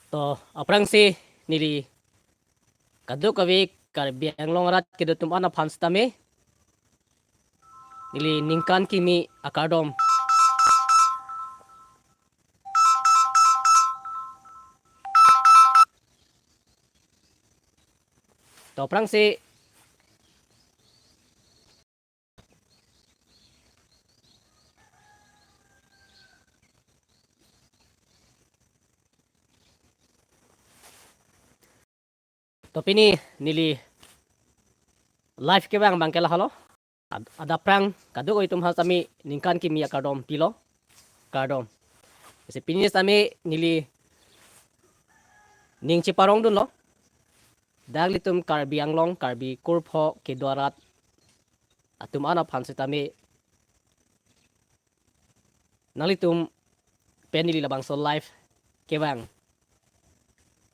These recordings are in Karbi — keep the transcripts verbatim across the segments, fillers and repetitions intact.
To, aphrangsi neli kadokave Karbi Anglong arat kedo atum an aphan sitame neli ningkan kimi akardom. To, aphrangsi To, pini neli live kevang abang ke lahelo. Ad-, adapprang kadokave atum aphan sitame ningkan kimi akardom pilo. Kardom. Lasi pini sitame neli ning cheparongdunlo. Dak ilitum Karbi Anglong, Karbi kurpho kedo arat atum an aphan sitame nanglitum pen neli labangso live kevang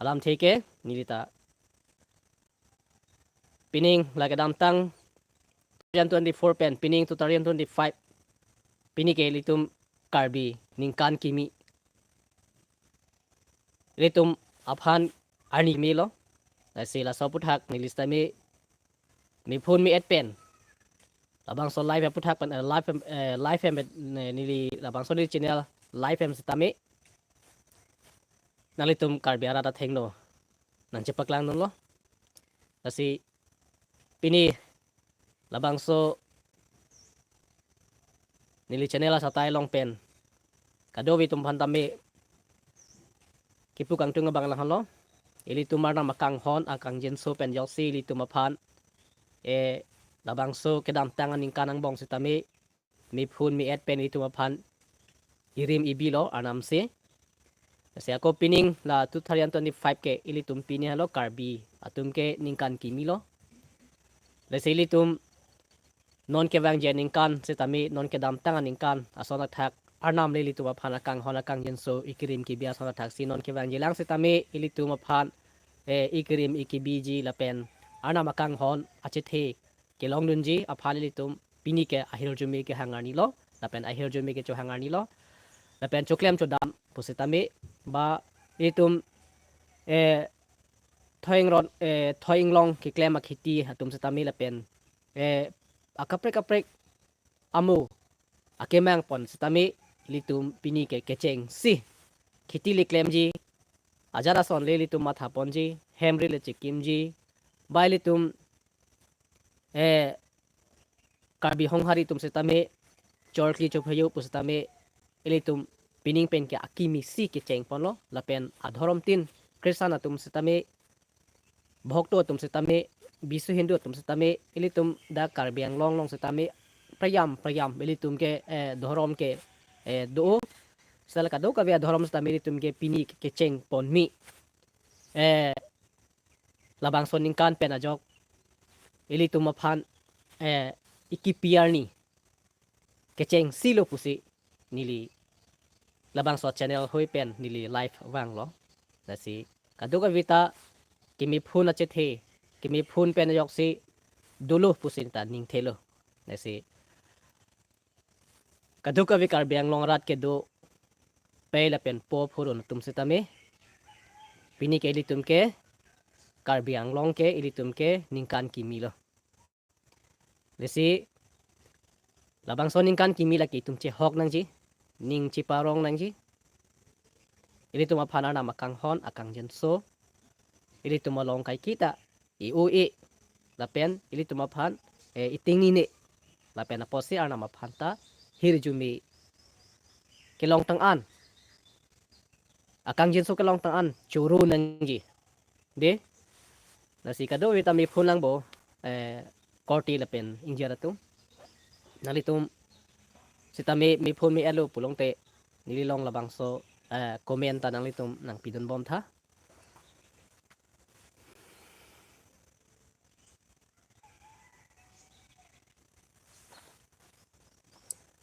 alamthe ke neli ta pining la kedamtang two thousand twenty-four pen pining two thousand twenty-five, pini ke ilitum Karbi ningkan kimi ilitum aphan arni kimi lo. Lasi laso aphuthak neli sitame mephun me-et pen labangso live aphuthak pen, eh, live em, eh, live em, eh, neli labangso neli channel live em sitame nanglitum Karbi arat athengno nangchepaklangdunlo. Lasi pini labangso neli channel asatai along pen kadokave atum aphan tame kipu kangtung abang lahelo. Ilitum Arnam akanghon akangjinso pen ajoksi ilitum aphan, eh, labangso kedamtang aningkan angbong sitame mephun me-et pen ilitum aphan irim ibilo Arnam si. Lasi ako pining la two thousand twenty-five ke ilitum pini helo Karbi atum ke ningkan kimi lo. Lasi ilitum non kevangji aningkan sitame non kedamtang aningkan ason athak Arnam le ilitum aphan akanghon akangjinso ikirim kibi ason athak si non kevangji lang sitame ilitum aphan, eh, ikirim ikibiji lapen Arnam akanghon achethe kelongdunji aphan ilitum pini ke ahirjume kehang arni lo lapen ahirjume kechohang arni lo lapen choklem chodam pusitame ba ilitum, eh, thoi ingron, eh, thoi inglong keklem akhiti atum sitame lapen, eh, akaprek kaprek amo akemang pon sitame ilitum pini ke kechengsi khiti le klemji, ajat ason le ilitum mathaponji, hem ri le chekimji, ba ilitum, eh, Karbi Honghari atum sitame chorkli chophayo pusitame ilitum pining pen ke akimi si kechengponlo lapen adhorom tin Christian atum sitame, bhokto atum sitame, Bisu Hindu atum sitame, ilitum dak Karbi Anglong along sitame prayam prayam ilitum ke, eh, dhorom ke, eh, do. Sel kadokave adhorom sitame ilitum ke pini ke kechengponmi, eh, labangso ningkan pen ajok ilitum aphan, eh, ikipi arni kechengsilo pusi neli labangso channel hoi pen neli live vanglo. Lasi kadokave ta kemephun achethe, kemephun pen ajoksi dolo pusi ta ningthelo. Lasi kadokave Karbi Anglong arat kedo pei lapen po phurun atum sitame pini ke ilitum ke Karbi Anglong ke ilitum ke ningkan kimi lo. Lasi labangso ningkan kimi lake itum chehok nangji, ning cheparong nangji. Ilitum aphan Arnam akanghon akangjinso, ilitum along kaiketa i-o-e lapen ilitum aphan, eh, itingi ne lapen apotsi Arnam aphan ta hirjume kelongtang an, akangjinso kelongtang an choro nangji. De, lasi kadokave ta mephun lang bo, eh, korte lapen ingjir atum. Nanglitum sitame mephun me-etlo pulote neli along labangso, eh, comment ta nanglitum nangpidunbom tha.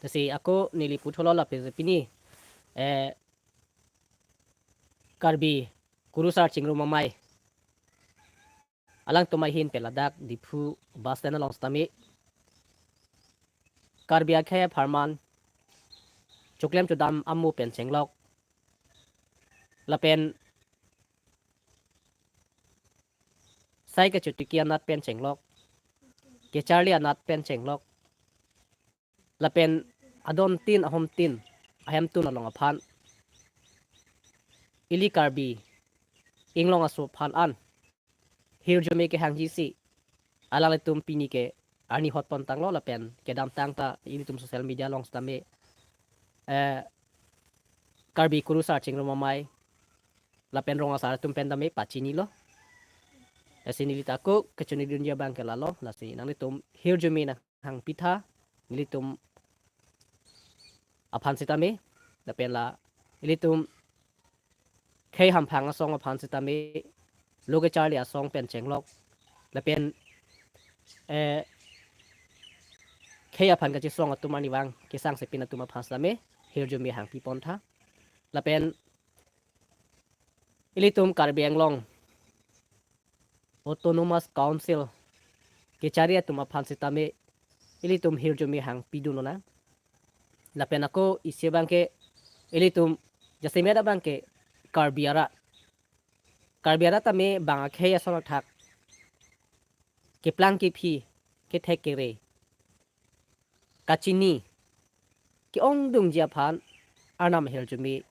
Lasi ako neli puthot lo lapen pini, eh, Karbi Kurusar Chingrum Amei alangtum ahin pen ladak Diphu bus stand along sitame Karbi akhei apharman choklem chodam amo pen chenglok lapen Kachetai kachotiki anat pen chenglok, kecharli anat pen chenglok, lapen adontin ahomtin ahemtun along aphan ili Karbi Anglong aso aphan an hirjume kehangji si alanglitum pini ke arni hot pon tanglo lapen kedamtang ta ilitum social media along sitame, eh, Karbi Kurusar Chingrum Amei lapen rong asar atum pen tame pachinilo. Lasi neli ta ako kachonidunji abang ke lalo, lasi nanglitum hirjume nanghangpitha, nelitum aphan sitame, lapen la ilitum khei hamphang asong aphan sitame, lo kecharli asong pen chenglok, lapen, eh, khei aphan kachesong atum arnivang kesangsepin atum aphan sitame hirjume hangpi pontha. Lapen ilitum Karbi Anglong Autonomous Council kechari atum aphan sitame ilitum hirjume hangpidun lonang. Lapen ako isi abang ke ilitum jasemet abang ke Karbi arat. Karbi arat tame bang akhei ason athak, keplang kephi, kethek kere, kachini, ke-ongdungji aphan Arnam ahirjume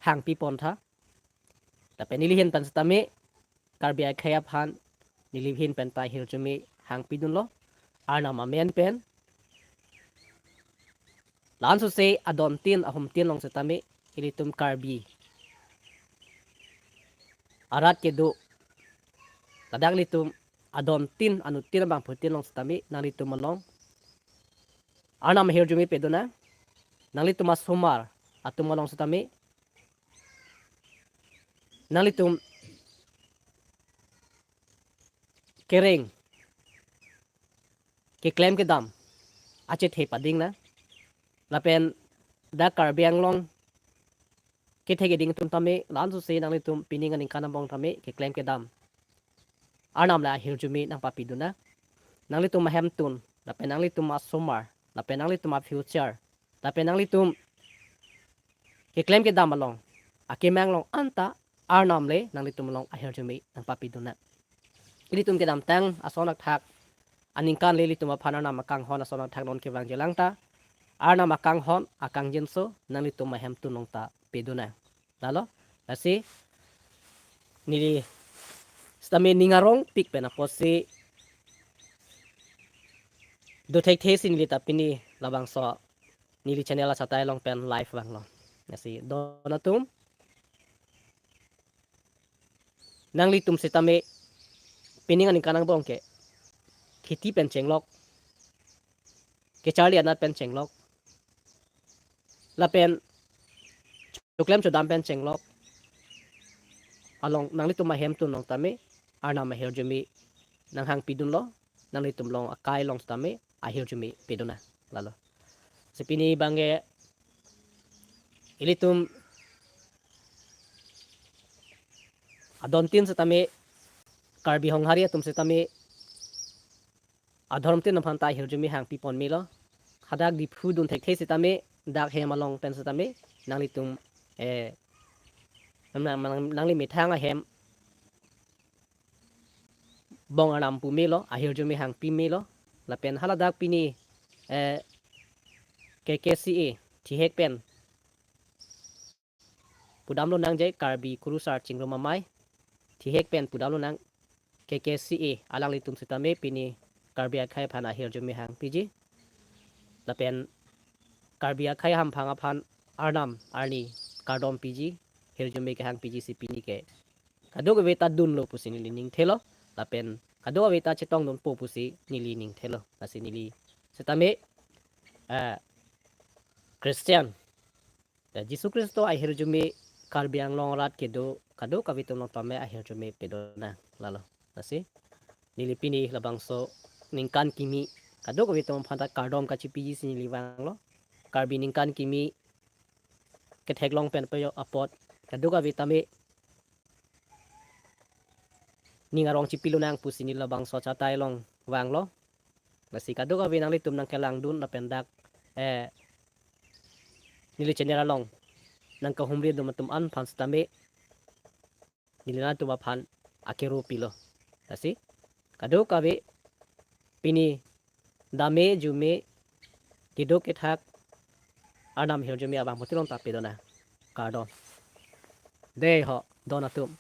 hangpi pontha. Lapen neli ahin pen sitame Karbi akhei aphan neli ahin pen ta ahirjume hangpidunlo, Arnam amen pen. La-an sose adontin ahomtin along sitame ilitum Karbi arat kedo, ladak ilitum adontin anuttin abangphutin along sitame nanglitum along Arnam ahirjume pedun nang. Nanglitum asomar atum along sitame nanglitum kereng, keklem kedam achethe pading nang. Lapen dak Karbi Anglong kethek keding atum tame la-an sose nanglitum pining aningkan angbong tame keklem kedam Arnam le ahirjume nangpapidun nang. Nanglitum ahemtun, lapen nanglitum asomar, lapen nanglitum afuture, lapen nanglitum keklem kedam along, akemang along anta Arnam le nanglitum along ahirjume nangpapidun nang. Ilitum kedamtang ason athak aningkan le ilitum aphan Arnam akanghon ason athak non kevangjilang ta, Arnam akanghon akangjinso nanglitum ahemtun along ta pedun nang. Lalo, lasi neli sitame ning arongpik pen apotsi dothekthe si neli ta pini labangso neli channel achatai along pen live vanglo. Lasi don atum, nanglitum sitame pining aningkan angbong ke kheti pen chenglok, kecharli anat pen chenglok, lapen choklem chodam pen chenglok along nanglitum ahemtun along tame Arnam ahirjume nanghangpidunlo, nanglitum along akai along sitame ahirjume pedun nang. Lalo, si pini abang ke ilitum adontin sitame Karbi Honghari atum sitame adhorom tin aphan ta ahirjume hangpi pon melo. Hadak Diphu dun thekthe sitame dak hem along pen sitame nanglitum, eh, nang, nang, nangli methang ahem bong Arnam pu melo, ahirjume hangpi melo. Lapen haladak pini, eh, K K C A thihek pen pudam lonang je, Karbi Kurusar Chingrum Amei thihek pen pudam lonang K K C A alanglitum sitame pini Karbi akhei aphan ahirjume hangpiji. Lapen Karbi akhei hamphang aphan Arnam arni kardom piji, hirjume kehangpiji si pini ke kadokave ta dunlo pusi neli ningthelo, lapen kadokave ta chetongdunpo pusi neli ningthelo. Lasi neli sitame, eh, Christian, ya, Jisu Khristo ahirjume Karbi Anglong arat kedo kadokave atum along tame ahirjume pedun nang. Lalo, lasi neli pini labangso ningkan kimi kadokave atum aphan ta kardom kachipiji si neli vanglo. Karbi ningkan kimi ketheklong pen peyo apot kadokave tame ning arong chipi lonang pusi neli labangso achatai along vanglo. Lasi kadokave nanglitum nangkelangdun lapen dak, eh, neli channel along nangkahumri dun atum an aphan sitame neli nangtum aphan akero pilo. Lasi kadokave pini dame jume keduk kethak Arnam hirjume abang putilong ta pedona. Kardom. Dei ho, don atum.